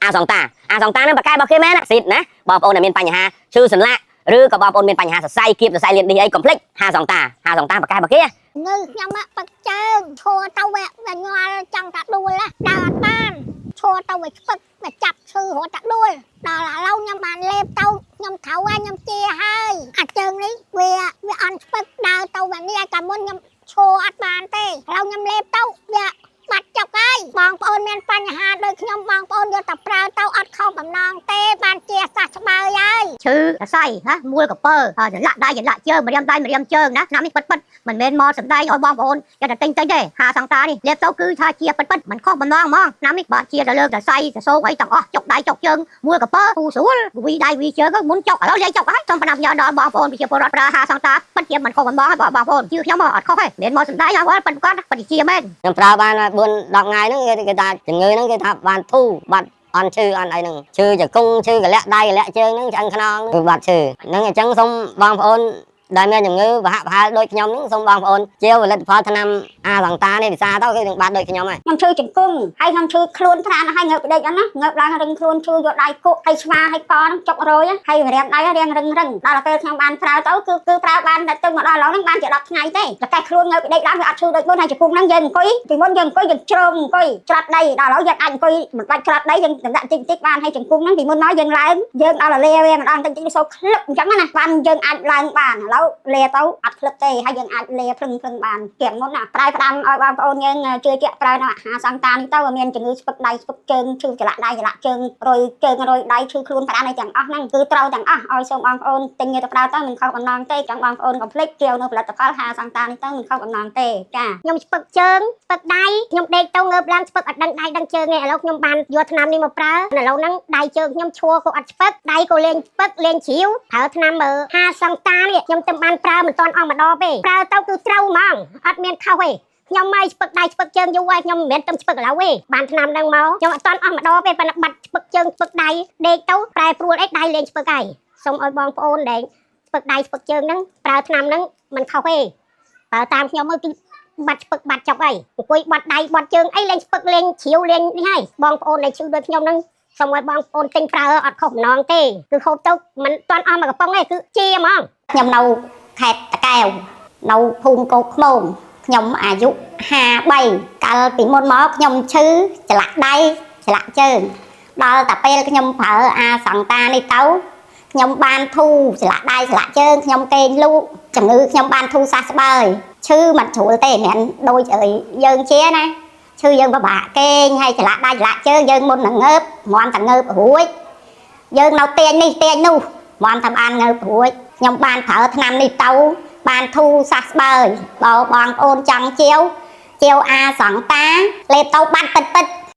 អាសង្តាអាសង្តាហ្នឹងបកកែរបស់គេមែនណាស៊ីតណាបងប្អូនដែលមានបញ្ហាឈឺសន្លាក់ឬក៏បងប្អូនមានបញ្ហាសរសៃគៀបសរសៃលៀនឌីអីកុំភ្លេចហាសង្តាហាសង្តាបកកែរបស់គេ ងើខ្ញុំបឹកជើងឈរទៅវាញ័រចង់តាដួលដើរអត់បានឈរទៅវាស្ពឹកវាចាប់ឈឺរត់តាដួលដល់ឥឡូវខ្ញុំបានលេបទៅខ្ញុំត្រូវហើយខ្ញុំជាហើយអាជើងនេះវាវាអន់ស្ពឹកដើរទៅវានេះឲ្យកាមុនខ្ញុំឈរអត់បានទេឥឡូវខ្ញុំលេបទៅវាបាត់ចុកហើយបងប្អូនមានបញ្ហាដូចខ្ញុំបងប្អូនយកតែប្រើទៅអត់ខុសបំណងទេបានជាសះស្បើយហើយ ឈឺសរសៃណាមួលកពើចន្លាក់ដៃចន្លាក់ជើងម្រាមដៃម្រាមជើងណាឆ្នាំនេះពិតពិតមិនមែនមកសំដែងឲ្យបងប្អូនយកតែទិញទិញទេហាសង្តានេះលេបទៅគឺថាជាពិតពិតមិនខុសបំណងហ្មងឆ្នាំនេះបើជាទៅលើសរសៃសរសោកអីទាំងអស់ចុកដៃចុកជើងមួលកពើធូរស្រួលវីដៃវីជើងមុនចុកឥឡូវលេងចុកហើយសូមផ្ដាំញ៉ាដល់បងប្អូនប្រជាពលរដ្ឋប្រើហាសង្តាពិតជាមិនខុសបំណងហើយបងប្អូនជឿខ្ញុំអត់ខុសទេមិនមែនមកសំដែងឲ្យពិតប្រាកដពិតជាមែន ខ្ញុំប្រើបាន4 10ថ្ងៃហ្នឹងគេថាជំងឺហ្នឹងគេថាបានធូរបាត់អន់ឈឺអន់អីហ្នឹងឈឺជង្គង់ឈឺកលាក់ដៃកលាក់ជើងហ្នឹងឆ្អឹងខ្នងគឺបាត់ឈឺហ្នឹងអញ្ចឹងសូមបងប្អូនដែលមានជំងឺប្រហាក់ប្រហែលដូចខ្ញុំហ្នឹងសូមបងប្អូនជាផលិតផលថ្នាំអាសង្តានេះពិសាទៅគឺនឹងបាត់ដូចខ្ញុំហើយ ខ្ញុំឈឺជង្គង់ហើយខ្ញុំឈឺខ្លួនត្រានហើយងើបដេកអត់ណាងើបឡើងរឹងខ្លួនឈឺយកដៃគក់ហើយស្វាហើយកហ្នឹងចុករយហើយម្រាមដៃរាងរឹងរឹងដល់ពេលខ្ញុំបានប្រើទៅគឺគឺប្រើបានតែទៅមកដល់ឥឡូវហ្នឹងបានជា10ថ្ងៃទេតែកែខ្លួនងើបដេកឡើងវាអត់ឈឺដូចមុនហើយជង្គង់ហ្នឹងយើងអង្គុយពីមុនយើងអង្គុយយើងជ្រងអង្គុយច្រត់ដីដល់ឥឡូវយើងអាចអង្គុយមិនបាច់ច្រត់ដីយើងតម្នាក់តិចតិចបានហើយជង្គង់ហ្នឹងពីមុនមកយើងឡើងយើងដល់លាវាម្ដងតិចតិចសូក្លឹបអញ្ចឹងណាបានយើងអាចឡើងបានឥឡូវលាទៅអត់ក្លឹបទេហើយយើងអាចលាភ្លឹងភ្លឹងបានជាងមុនណាប្រែផ្ដាំឲ្យបងប្អូនយើងជឿជាក់ប្រើនៅអាហារសង្តានេះទៅមានជំងឺស្ពឹកដៃស្ពឹកជើងឈឺចលៈដៃចលៈជើងរុយជើងរុយដៃឈឺខ្លួនផ្ដាំអីទាំងអស់ហ្នឹងគឺត្រូវទាំងអស់ឲ្យសូមបងប្អូនទិញទៅប្រើទៅមិនខុសបំណងទេចង់បងប្អូនកុំភ្លេចជាវនៅផលិតផលហាសង្តានេះទៅមិនខុសបំណងទេចា ខ្ញុំស្ពឹកជើងស្ពឹកដៃខ្ញុំដេកទៅងើបឡើងស្ពឹកអត់ដឹងដៃដឹងជើងទេឥឡូវខ្ញុំបានយកថ្នាំនេះមកប្រើឥឡូវហ្នឹងដៃជើងខ្ញុំឈួរក៏អត់ស្ពឹកដៃក៏លេងស្ពឹកលេងជ្រាវប្រើថ្នាំមើហាសង្តានេះខ្ញុំទៅបានប្រើមិនទាន់អស់ម្ដងទេប្រើទៅគឺត្រូវហ្មងអត់មានខុសទេខ្ញុំមកស្ពឹកដៃស្ពឹកជើងយូរហើយខ្ញុំមិនមែនទៅស្ពឹកឥឡូវទេបានថ្នាំហ្នឹងមកខ្ញុំអត់ទាន់អស់ម្ដងទេប៉ុន្តែបាត់ស្ពឹកជើងស្ពឹកដៃដេកទៅប្រែប្រួលអីដៃលេងស្ពឹកហើយសូមឲ្យបងប្អូនដែលស្ពឹកដៃស្ពឹកជើងហ្នឹងប្រើថ្នាំហ្នឹងមិនខុសទេប្រើតាមខ្ញុំមើលគឺបាត់ស្ពឹកបាត់ចុកហើយអង្គុយបាត់ដៃបាត់ជើងអីលេងស្ពឹកលេងជ្រាវលេងនេះហើយបងប្អូនដែលឈឺដូចខ្ញុំហ្នឹងសូមឲ្យបងប្អូនទិញប្រើអត់ខុសបំណងទេគឺហូបទៅមិនទាន់អស់មួយកំប៉ុងទេគឺជាហ្មង ខ្ញុំនៅខេត្តតាកែវនៅភូមិកោកខ្មោងខ្ញុំអាយុ53កាលពីមុនមកខ្ញុំឈឺចលាក់ដៃចលាក់ជើងដល់តែពេលខ្ញុំប្រើអាសង្តានេះទៅខ្ញុំបានធូរចលាក់ដៃចលាក់ជើងខ្ញុំគេងលូកជំងឺខ្ញុំបានធូរសះស្បើយឈឺមិនជ្រុលទេមិនមែនដូចអើយយើងជាណាឈឺយើងពិបាកគេងហើយចលាក់ដៃចលាក់ជើងយើងមុននឹងងើបមន់តែងើបរួចយើងនៅទាញនេះទាញនោះមន់តែបានងើបរួចខ្ញុំបានប្រើថ្នាំនេះទៅបានធូរសះស្បើយបើបងប្អូនចង់ជាវជាវអាសង្តាលេបទៅបាត់ពិតពិត។